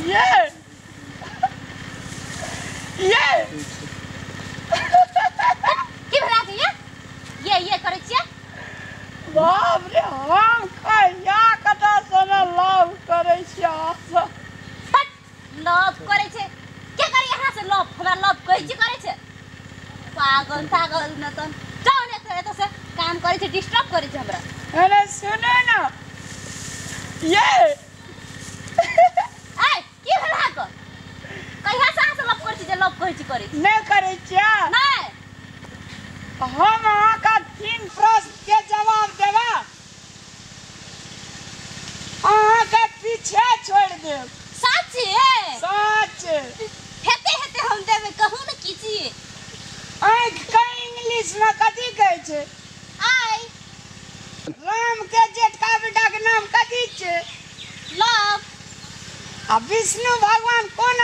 ये ये की भेला के ये ये ये करै छियै? बाप रे, हम कहिया कतऽ से ने लव करै छियै अहाँसँ। हट, लव करै छै के करी अहाँ से लव? हमरा लव कहै छी करै छै? पागल तागल न तन जाउ ने एतऽ, एतऽ से काम करै छै, डिस्टर्ब करै छै हमरा। अरे सुनू ने ये। ए की भेल अहाँके? कहिया से अहाँ से लव करै छी जे लव कहै छी करै छी? नहि करै छियै? नहि। हम अहाँके 3 प्रश्न के जवाब देबै, अहाँके पीछे छोड़ि देब। सच? सच। हेते हेते हम देबै, कहू ने की छी। आँखि के इंग्लिश में कथी कहै छै? आइ। राम के जेठका बेटा के नाम कथी छै? लव। आ विष्णु भगवान कोन